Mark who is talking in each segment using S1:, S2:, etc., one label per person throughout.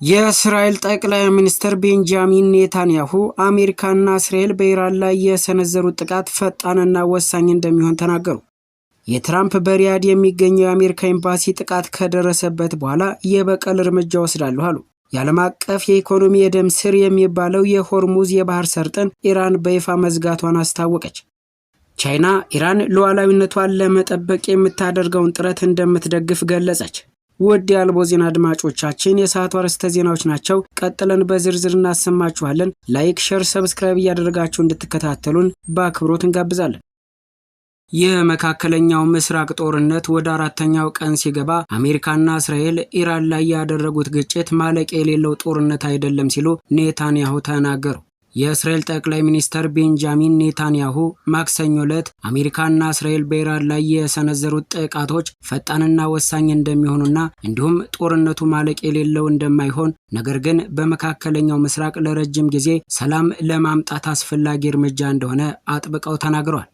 S1: የእስራኤል ጠቅላይ ሚኒስትር ቤንጃሚን ኔታንያሁ አሜሪካና እስራኤል በኢራን ላይ የሰነዘሩት ጥቃት ፈጣንና ወሳኝ እንደሚሆን ተናገሩ። የትራምፕ በሪያድ የሚገኘው የአሜሪካ ኤምባሲ ጥቃት ከደረሰበት በኋላ የበቀል እርምጃ እወስዳለሁ አሉ። የዓለም አቀፍ የኢኮኖሚ የደም ስር የሚባለው የሆርሙዝ የባህር ሰርጥን ኢራን በይፋ መዝጋቷን አስታወቀች። ቻይና ኢራን ሉዓላዊነቷን ለመጠበቅ የምታደርገውን ጥረት እንደምትደግፍ ገለጸች። ውድ የአልቦ ዜና አድማጮቻችን፣ የሰዓቱ አርዕስተ ዜናዎች ናቸው። ቀጥለን በዝርዝር እናሰማችኋለን። Like፣ share፣ subscribe እያደረጋችሁ እንድትከታተሉን በአክብሮት እንጋብዛለን። የመካከለኛው ምስራቅ ጦርነት ወደ አራተኛው ቀን ሲገባ አሜሪካና እስራኤል ኢራን ላይ ያደረጉት ግጭት ማለቂያ የሌለው ጦርነት አይደለም ሲሉ ኔታንያሁ ተናገሩ። የእስራኤል ጠቅላይ ሚኒስትር ቤንጃሚን ኔታንያሁ ማክሰኞ ዕለት አሜሪካና እስራኤል በኢራን ላይ የሰነዘሩት ጥቃቶች ፈጣንና ወሳኝ እንደሚሆኑና እንዲሁም ጦርነቱ ማለቂያ የሌለው እንደማይሆን፣ ነገር ግን በመካከለኛው ምስራቅ ለረጅም ጊዜ ሰላም ለማምጣት አስፈላጊ እርምጃ እንደሆነ አጥብቀው ተናግረዋል።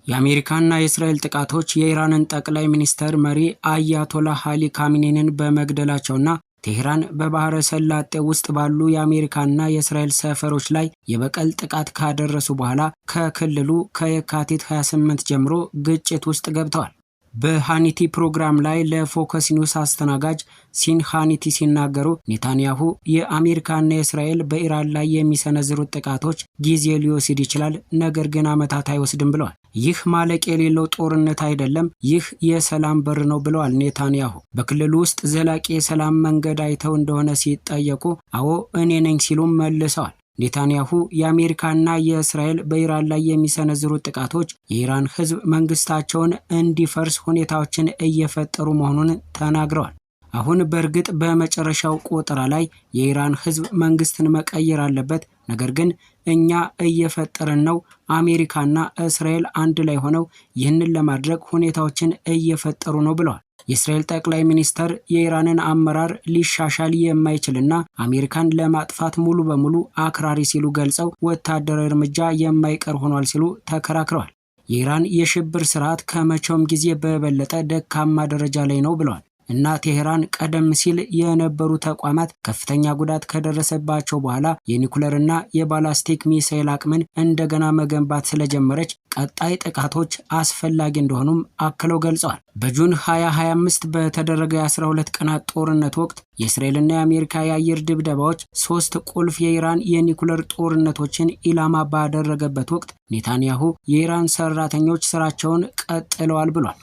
S1: የአሜሪካና የእስራኤል ጥቃቶች የኢራንን ጠቅላይ ሚኒስተር መሪ አያቶላህ አሊ ካሚኔንን በመግደላቸውና ቴህራን በባህረ ሰላጤ ውስጥ ባሉ የአሜሪካና የእስራኤል ሰፈሮች ላይ የበቀል ጥቃት ካደረሱ በኋላ ከክልሉ ከየካቲት 28 ጀምሮ ግጭት ውስጥ ገብተዋል። በሃኒቲ ፕሮግራም ላይ ለፎከስ ኒውስ አስተናጋጅ ሲን ሃኒቲ ሲናገሩ ኔታንያሁ የአሜሪካና የእስራኤል በኢራን ላይ የሚሰነዝሩት ጥቃቶች ጊዜ ሊወስድ ይችላል፣ ነገር ግን ዓመታት አይወስድም ብለዋል። ይህ ማለቂያ የሌለው ጦርነት አይደለም፣ ይህ የሰላም በር ነው ብለዋል ኔታንያሁ። በክልሉ ውስጥ ዘላቂ የሰላም መንገድ አይተው እንደሆነ ሲጠየቁ አዎ፣ እኔ ነኝ ሲሉም መልሰዋል። ኔታንያሁ የአሜሪካና የእስራኤል በኢራን ላይ የሚሰነዝሩት ጥቃቶች የኢራን ሕዝብ መንግስታቸውን እንዲፈርስ ሁኔታዎችን እየፈጠሩ መሆኑን ተናግረዋል። አሁን በእርግጥ በመጨረሻው ቆጠራ ላይ የኢራን ሕዝብ መንግስትን መቀየር አለበት፣ ነገር ግን እኛ እየፈጠርን ነው። አሜሪካና እስራኤል አንድ ላይ ሆነው ይህንን ለማድረግ ሁኔታዎችን እየፈጠሩ ነው ብለዋል። የእስራኤል ጠቅላይ ሚኒስተር የኢራንን አመራር ሊሻሻል የማይችልና አሜሪካን ለማጥፋት ሙሉ በሙሉ አክራሪ ሲሉ ገልጸው ወታደራዊ እርምጃ የማይቀር ሆኗል ሲሉ ተከራክረዋል። የኢራን የሽብር ስርዓት ከመቼውም ጊዜ በበለጠ ደካማ ደረጃ ላይ ነው ብለዋል እና ቴሄራን ቀደም ሲል የነበሩ ተቋማት ከፍተኛ ጉዳት ከደረሰባቸው በኋላ የኒኩለርና የባላስቲክ ሚሳኤል አቅምን እንደገና መገንባት ስለጀመረች ቀጣይ ጥቃቶች አስፈላጊ እንደሆኑም አክለው ገልጸዋል። በ June 2025 በተደረገ የ12 ቀናት ጦርነት ወቅት የእስራኤልና የአሜሪካ የአየር ድብደባዎች ሶስት ቁልፍ የኢራን የኒኩለር ጦርነቶችን ኢላማ ባደረገበት ወቅት ኔታንያሁ የኢራን ሰራተኞች ስራቸውን ቀጥለዋል ብሏል።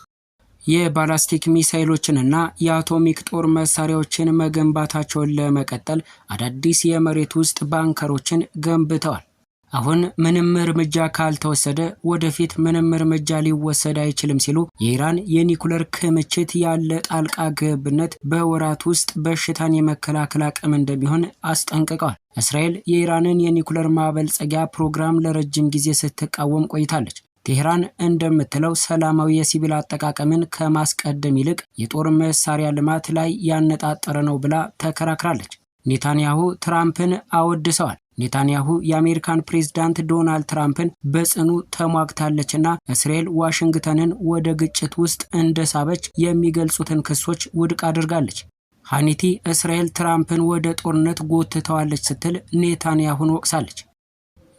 S1: የባላስቲክ ሚሳይሎችንና የአቶሚክ ጦር መሳሪያዎችን መገንባታቸውን ለመቀጠል አዳዲስ የመሬት ውስጥ ባንከሮችን ገንብተዋል። አሁን ምንም እርምጃ ካልተወሰደ ወደፊት ምንም እርምጃ ሊወሰድ አይችልም ሲሉ የኢራን የኒኩለር ክምችት ያለ ጣልቃ ገብነት በወራት ውስጥ በሽታን የመከላከል አቅም እንደሚሆን አስጠንቅቀዋል። እስራኤል የኢራንን የኒኩለር ማበልጸጊያ ፕሮግራም ለረጅም ጊዜ ስትቃወም ቆይታለች። ቴህራን እንደምትለው ሰላማዊ የሲቪል አጠቃቀምን ከማስቀደም ይልቅ የጦር መሳሪያ ልማት ላይ ያነጣጠረ ነው ብላ ተከራክራለች። ኔታንያሁ ትራምፕን አወድሰዋል። ኔታንያሁ የአሜሪካን ፕሬዝዳንት ዶናልድ ትራምፕን በጽኑ ተሟግታለችና እስራኤል ዋሽንግተንን ወደ ግጭት ውስጥ እንደሳበች የሚገልጹትን ክሶች ውድቅ አድርጋለች። ሃኒቲ እስራኤል ትራምፕን ወደ ጦርነት ጎትተዋለች ስትል ኔታንያሁን ወቅሳለች።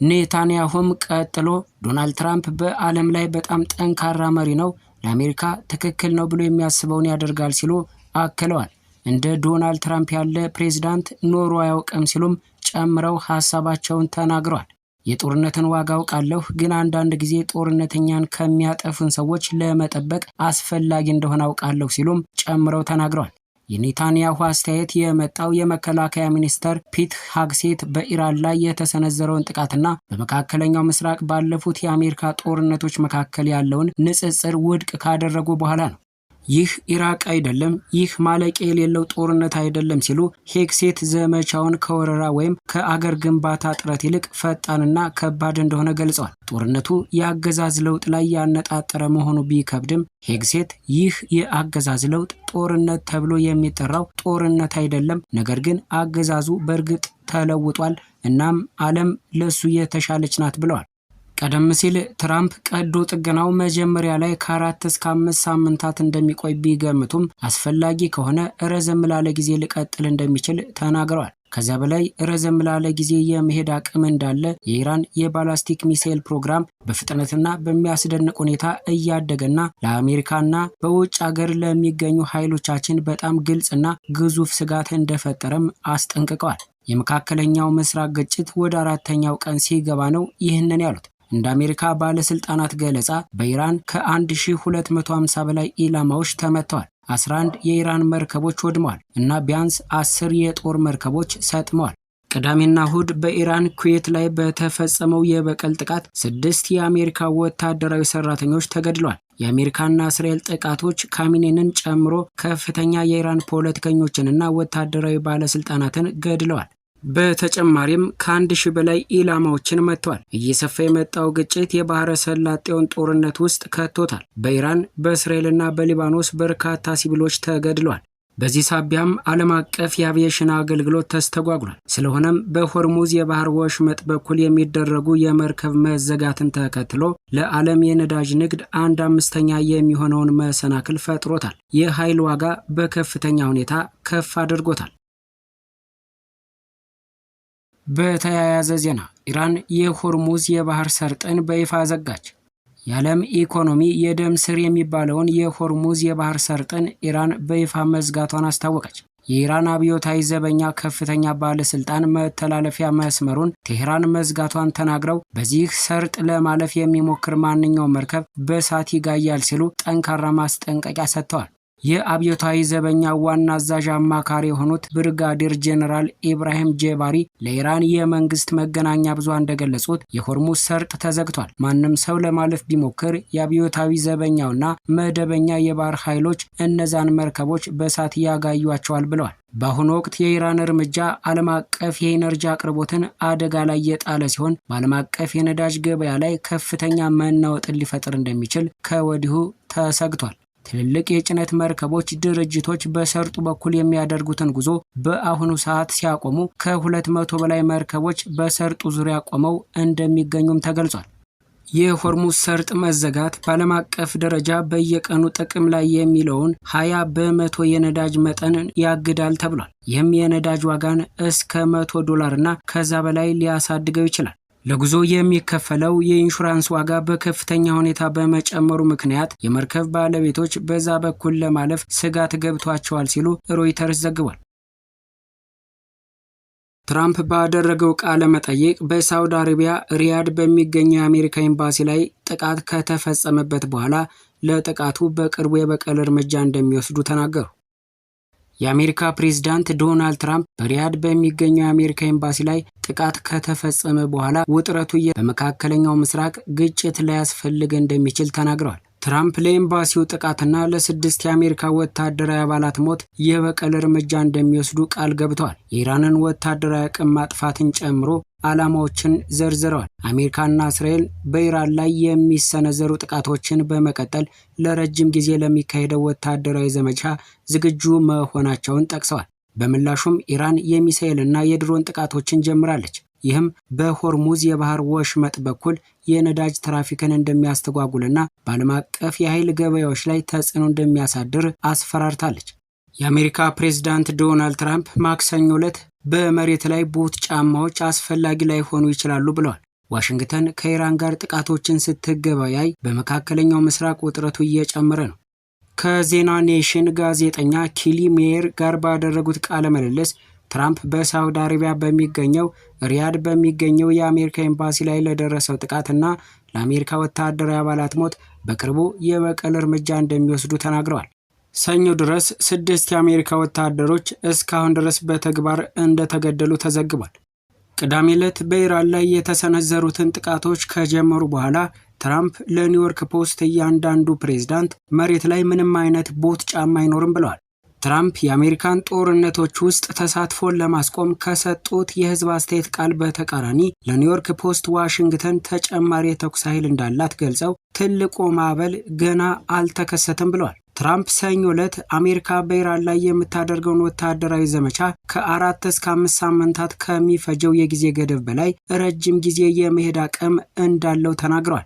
S1: ኔታንያሁም ቀጥሎ ዶናልድ ትራምፕ በዓለም ላይ በጣም ጠንካራ መሪ ነው፣ ለአሜሪካ ትክክል ነው ብሎ የሚያስበውን ያደርጋል ሲሉ አክለዋል። እንደ ዶናልድ ትራምፕ ያለ ፕሬዝዳንት ኖሮ አያውቅም ሲሉም ጨምረው ሀሳባቸውን ተናግረዋል። የጦርነትን ዋጋ አውቃለሁ፣ ግን አንዳንድ ጊዜ ጦርነት እኛን ከሚያጠፉን ሰዎች ለመጠበቅ አስፈላጊ እንደሆነ አውቃለሁ ሲሉም ጨምረው ተናግረዋል። የኔታንያሁ አስተያየት የመጣው የመከላከያ ሚኒስተር ፒት ሄግሴት በኢራን ላይ የተሰነዘረውን ጥቃትና በመካከለኛው ምስራቅ ባለፉት የአሜሪካ ጦርነቶች መካከል ያለውን ንጽጽር ውድቅ ካደረጉ በኋላ ነው። ይህ ኢራቅ አይደለም፣ ይህ ማለቂያ የሌለው ጦርነት አይደለም ሲሉ ሄግሴት ዘመቻውን ከወረራ ወይም ከአገር ግንባታ ጥረት ይልቅ ፈጣንና ከባድ እንደሆነ ገልጸዋል። ጦርነቱ የአገዛዝ ለውጥ ላይ ያነጣጠረ መሆኑ ቢከብድም ሄግሴት ይህ የአገዛዝ ለውጥ ጦርነት ተብሎ የሚጠራው ጦርነት አይደለም፣ ነገር ግን አገዛዙ በእርግጥ ተለውጧል፣ እናም ዓለም ለሱ የተሻለች ናት ብለዋል። ቀደም ሲል ትራምፕ ቀዶ ጥገናው መጀመሪያ ላይ ከ4 እስከ 5 ሳምንታት እንደሚቆይ ቢገምቱም አስፈላጊ ከሆነ ረዘም ላለ ጊዜ ሊቀጥል እንደሚችል ተናግረዋል። ከዚያ በላይ ረዘም ላለ ጊዜ የመሄድ አቅም እንዳለ፣ የኢራን የባላስቲክ ሚሳኤል ፕሮግራም በፍጥነትና በሚያስደንቅ ሁኔታ እያደገና ለአሜሪካና በውጭ አገር ለሚገኙ ኃይሎቻችን በጣም ግልጽና ግዙፍ ስጋት እንደፈጠረም አስጠንቅቀዋል። የመካከለኛው ምስራቅ ግጭት ወደ አራተኛው ቀን ሲገባ ነው ይህንን ያሉት። እንደ አሜሪካ ባለስልጣናት ገለጻ በኢራን ከ1250 በላይ ኢላማዎች ተመትተዋል። 11 የኢራን መርከቦች ወድመዋል እና ቢያንስ 10 የጦር መርከቦች ሰጥመዋል። ቅዳሜና እሁድ በኢራን ኩዌት ላይ በተፈጸመው የበቀል ጥቃት ስድስት የአሜሪካ ወታደራዊ ሰራተኞች ተገድለዋል። የአሜሪካና እስራኤል ጥቃቶች ካሚኔንን ጨምሮ ከፍተኛ የኢራን ፖለቲከኞችንና ወታደራዊ ባለስልጣናትን ገድለዋል። በተጨማሪም ከ1000 በላይ ኢላማዎችን መትተዋል። እየሰፋ የመጣው ግጭት የባህረ ሰላጤውን ጦርነት ውስጥ ከቶታል። በኢራን፣ በእስራኤልና በሊባኖስ በርካታ ሲቪሎች ተገድለዋል። በዚህ ሳቢያም ዓለም አቀፍ የአቪዬሽን አገልግሎት ተስተጓጉሏል። ስለሆነም በሆርሙዝ የባህር ወሽመጥ በኩል የሚደረጉ የመርከብ መዘጋትን ተከትሎ ለዓለም የነዳጅ ንግድ አንድ አምስተኛ የሚሆነውን መሰናክል ፈጥሮታል። የኃይል ዋጋ በከፍተኛ ሁኔታ ከፍ አድርጎታል። በተያያዘ ዜና ኢራን የሆርሙዝ የባህር ሰርጥን በይፋ ዘጋች። የዓለም ኢኮኖሚ የደም ስር የሚባለውን የሆርሙዝ የባህር ሰርጥን ኢራን በይፋ መዝጋቷን አስታወቀች። የኢራን አብዮታዊ ዘበኛ ከፍተኛ ባለስልጣን መተላለፊያ መስመሩን ቴህራን መዝጋቷን ተናግረው በዚህ ሰርጥ ለማለፍ የሚሞክር ማንኛውም መርከብ በእሳት ይጋያል ሲሉ ጠንካራ ማስጠንቀቂያ ሰጥተዋል። የአብዮታዊ ዘበኛ ዋና አዛዥ አማካሪ የሆኑት ብርጋዴር ጄኔራል ኢብራሂም ጄባሪ ለኢራን የመንግስት መገናኛ ብዙሃን እንደገለጹት የሆርሙዝ ሰርጥ ተዘግቷል። ማንም ሰው ለማለፍ ቢሞክር የአብዮታዊ ዘበኛውና መደበኛ የባህር ኃይሎች እነዛን መርከቦች በእሳት ያጋዩቸዋል ብለዋል። በአሁኑ ወቅት የኢራን እርምጃ ዓለም አቀፍ የኢነርጂ አቅርቦትን አደጋ ላይ የጣለ ሲሆን፣ በዓለም አቀፍ የነዳጅ ገበያ ላይ ከፍተኛ መናወጥን ሊፈጥር እንደሚችል ከወዲሁ ተሰግቷል። ትልልቅ የጭነት መርከቦች ድርጅቶች በሰርጡ በኩል የሚያደርጉትን ጉዞ በአሁኑ ሰዓት ሲያቆሙ ከ200 በላይ መርከቦች በሰርጡ ዙሪያ ቆመው እንደሚገኙም ተገልጿል። የሆርሙዝ ሰርጥ መዘጋት በዓለም አቀፍ ደረጃ በየቀኑ ጥቅም ላይ የሚውለውን 20% የነዳጅ መጠንን ያግዳል ተብሏል። ይህም የነዳጅ ዋጋን እስከ 100 ዶላር እና ከዛ በላይ ሊያሳድገው ይችላል። ለጉዞ የሚከፈለው የኢንሹራንስ ዋጋ በከፍተኛ ሁኔታ በመጨመሩ ምክንያት የመርከብ ባለቤቶች በዛ በኩል ለማለፍ ስጋት ገብቷቸዋል ሲሉ ሮይተርስ ዘግቧል። ትራምፕ ባደረገው ቃለ መጠይቅ በሳውዲ አረቢያ ሪያድ በሚገኘው የአሜሪካ ኤምባሲ ላይ ጥቃት ከተፈጸመበት በኋላ ለጥቃቱ በቅርቡ የበቀል እርምጃ እንደሚወስዱ ተናገሩ። የአሜሪካ ፕሬዝዳንት ዶናልድ ትራምፕ በሪያድ በሚገኘው የአሜሪካ ኤምባሲ ላይ ጥቃት ከተፈጸመ በኋላ ውጥረቱ በመካከለኛው ምስራቅ ግጭት ሊያስፈልግ እንደሚችል ተናግረዋል። ትራምፕ ለኤምባሲው ጥቃትና ለስድስት የአሜሪካ ወታደራዊ አባላት ሞት የበቀል እርምጃ እንደሚወስዱ ቃል ገብተዋል። የኢራንን ወታደራዊ አቅም ማጥፋትን ጨምሮ ዓላማዎችን ዘርዝረዋል። አሜሪካና እስራኤል በኢራን ላይ የሚሰነዘሩ ጥቃቶችን በመቀጠል ለረጅም ጊዜ ለሚካሄደው ወታደራዊ ዘመቻ ዝግጁ መሆናቸውን ጠቅሰዋል። በምላሹም ኢራን የሚሳኤልና የድሮን ጥቃቶችን ጀምራለች። ይህም በሆርሙዝ የባህር ወሽመጥ በኩል የነዳጅ ትራፊክን እንደሚያስተጓጉልና በዓለም አቀፍ የኃይል ገበያዎች ላይ ተጽዕኖ እንደሚያሳድር አስፈራርታለች። የአሜሪካ ፕሬዝዳንት ዶናልድ ትራምፕ ማክሰኞ ዕለት በመሬት ላይ ቦት ጫማዎች አስፈላጊ ላይሆኑ ይችላሉ ብለዋል። ዋሽንግተን ከኢራን ጋር ጥቃቶችን ስትገበያይ በመካከለኛው ምስራቅ ውጥረቱ እየጨመረ ነው። ከዜና ኔሽን ጋዜጠኛ ኪሊ ሜየር ጋር ባደረጉት ቃለ ምልልስ ትራምፕ በሳውዲ አረቢያ በሚገኘው ሪያድ በሚገኘው የአሜሪካ ኤምባሲ ላይ ለደረሰው ጥቃትና ለአሜሪካ ወታደራዊ አባላት ሞት በቅርቡ የበቀል እርምጃ እንደሚወስዱ ተናግረዋል። ሰኞ ድረስ ስድስት የአሜሪካ ወታደሮች እስካሁን ድረስ በተግባር እንደተገደሉ ተዘግቧል። ቅዳሜ ዕለት በኢራን ላይ የተሰነዘሩትን ጥቃቶች ከጀመሩ በኋላ ትራምፕ ለኒውዮርክ ፖስት እያንዳንዱ ፕሬዝዳንት መሬት ላይ ምንም አይነት ቦት ጫማ አይኖርም ብለዋል። ትራምፕ የአሜሪካን ጦርነቶች ውስጥ ተሳትፎን ለማስቆም ከሰጡት የህዝብ አስተያየት ቃል በተቃራኒ ለኒውዮርክ ፖስት ዋሽንግተን ተጨማሪ የተኩስ ኃይል እንዳላት ገልጸው ትልቁ ማዕበል ገና አልተከሰተም ብለዋል። ትራምፕ ሰኞ ዕለት አሜሪካ በኢራን ላይ የምታደርገውን ወታደራዊ ዘመቻ ከ4 እስከ 5 ሳምንታት ከሚፈጀው የጊዜ ገደብ በላይ ረጅም ጊዜ የመሄድ አቅም እንዳለው ተናግረዋል።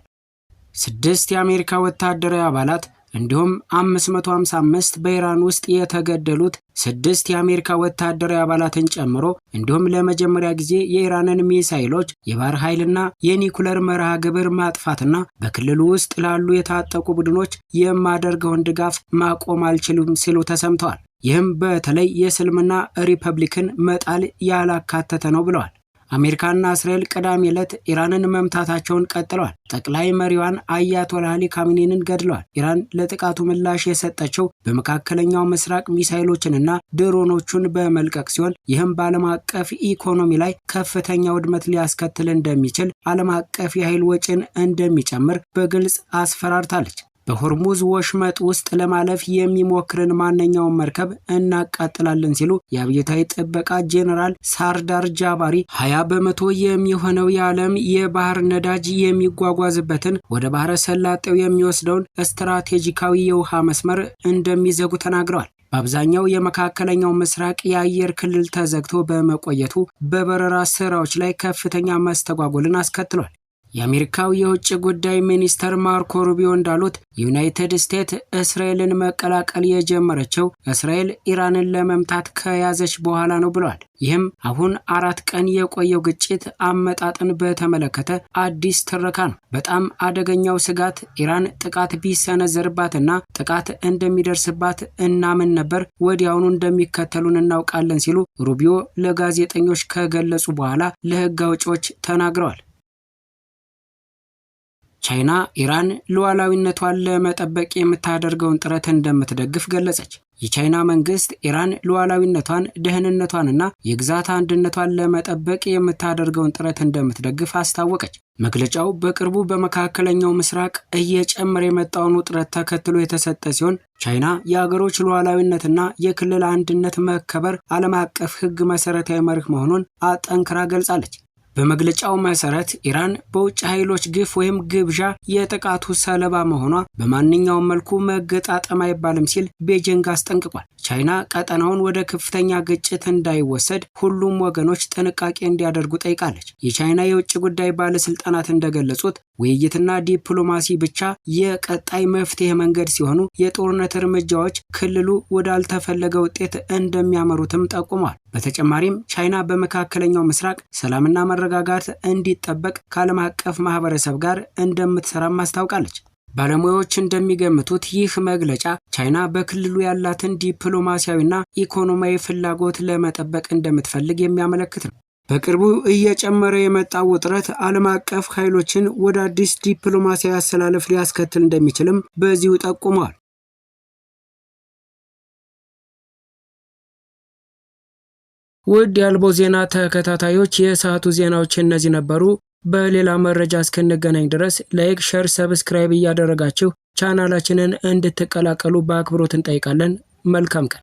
S1: ስድስት የአሜሪካ ወታደራዊ አባላት እንዲሁም 555 በኢራን ውስጥ የተገደሉት ስድስት የአሜሪካ ወታደራዊ አባላትን ጨምሮ እንዲሁም ለመጀመሪያ ጊዜ የኢራንን ሚሳይሎች፣ የባህር ኃይልና የኒኩለር መርሃ ግብር ማጥፋትና በክልሉ ውስጥ ላሉ የታጠቁ ቡድኖች የማደርገውን ድጋፍ ማቆም አልችልም ሲሉ ተሰምተዋል። ይህም በተለይ የእስልምና ሪፐብሊክን መጣል ያላካተተ ነው ብለዋል። አሜሪካና እስራኤል ቅዳሜ ዕለት ኢራንን መምታታቸውን ቀጥለዋል። ጠቅላይ መሪዋን አያቶላህ አሊ ካሚኔንን ገድለዋል። ኢራን ለጥቃቱ ምላሽ የሰጠችው በመካከለኛው ምስራቅ ሚሳይሎችንና ድሮኖቹን በመልቀቅ ሲሆን፣ ይህም በዓለም አቀፍ ኢኮኖሚ ላይ ከፍተኛ ውድመት ሊያስከትል እንደሚችል፣ ዓለም አቀፍ የኃይል ወጪን እንደሚጨምር በግልጽ አስፈራርታለች። በሆርሙዝ ወሽመጥ ውስጥ ለማለፍ የሚሞክርን ማንኛውም መርከብ እናቃጥላለን ሲሉ የአብዮታዊ ጥበቃ ጄኔራል ሳርዳር ጃባሪ 20% የሚሆነው የዓለም የባህር ነዳጅ የሚጓጓዝበትን ወደ ባህረ ሰላጤው የሚወስደውን ስትራቴጂካዊ የውሃ መስመር እንደሚዘጉ ተናግረዋል። በአብዛኛው የመካከለኛው ምስራቅ የአየር ክልል ተዘግቶ በመቆየቱ በበረራ ስራዎች ላይ ከፍተኛ መስተጓጎልን አስከትሏል። የአሜሪካው የውጭ ጉዳይ ሚኒስተር ማርኮ ሩቢዮ እንዳሉት፣ ዩናይትድ ስቴትስ እስራኤልን መቀላቀል የጀመረችው እስራኤል ኢራንን ለመምታት ከያዘች በኋላ ነው ብለዋል። ይህም አሁን 4 ቀን የቆየው ግጭት አመጣጥን በተመለከተ አዲስ ትረካ ነው። በጣም አደገኛው ስጋት ኢራን ጥቃት ቢሰነዘርባትና ጥቃት እንደሚደርስባት እናምን ነበር፣ ወዲያውኑ እንደሚከተሉን እናውቃለን ሲሉ ሩቢዮ ለጋዜጠኞች ከገለጹ በኋላ ለሕግ አውጪዎች ተናግረዋል። ቻይና ኢራን ሉዓላዊነቷን ለመጠበቅ የምታደርገውን ጥረት እንደምትደግፍ ገለጸች። የቻይና መንግስት ኢራን ሉዓላዊነቷን፣ ደህንነቷንና የግዛት አንድነቷን ለመጠበቅ የምታደርገውን ጥረት እንደምትደግፍ አስታወቀች። መግለጫው በቅርቡ በመካከለኛው ምስራቅ እየጨመረ የመጣውን ውጥረት ተከትሎ የተሰጠ ሲሆን፣ ቻይና የአገሮች ሉዓላዊነትና የክልል አንድነት መከበር ዓለም አቀፍ ሕግ መሰረታዊ መርህ መሆኑን አጠንክራ ገልጻለች። በመግለጫው መሰረት ኢራን በውጭ ኃይሎች ግፍ ወይም ግብዣ የጥቃቱ ሰለባ መሆኗ በማንኛውም መልኩ መገጣጠም አይባልም ሲል ቤጂንግ አስጠንቅቋል። ቻይና ቀጠናውን ወደ ከፍተኛ ግጭት እንዳይወሰድ ሁሉም ወገኖች ጥንቃቄ እንዲያደርጉ ጠይቃለች። የቻይና የውጭ ጉዳይ ባለስልጣናት እንደገለጹት፣ ውይይትና ዲፕሎማሲ ብቻ የቀጣይ መፍትሄ መንገድ ሲሆኑ፣ የጦርነት እርምጃዎች ክልሉ ወዳልተፈለገ ውጤት እንደሚያመሩትም ጠቁመዋል። በተጨማሪም ቻይና በመካከለኛው ምስራቅ ሰላምና መረጋጋት እንዲጠበቅ ከዓለም አቀፍ ማህበረሰብ ጋር እንደምትሰራም አስታውቃለች። ባለሙያዎች እንደሚገምቱት ይህ መግለጫ ቻይና በክልሉ ያላትን ዲፕሎማሲያዊና ኢኮኖሚያዊ ፍላጎት ለመጠበቅ እንደምትፈልግ የሚያመለክት ነው። በቅርቡ እየጨመረ የመጣው ውጥረት ዓለም አቀፍ ኃይሎችን ወደ አዲስ ዲፕሎማሲያዊ አሰላለፍ ሊያስከትል እንደሚችልም በዚሁ ጠቁመዋል። ውድ የአልቦ ዜና ተከታታዮች፣ የሰዓቱ ዜናዎች እነዚህ ነበሩ። በሌላ መረጃ እስክንገናኝ ድረስ like፣ share፣ subscribe እያደረጋችሁ ቻናላችንን እንድትቀላቀሉ በአክብሮት እንጠይቃለን። መልካም ቀን።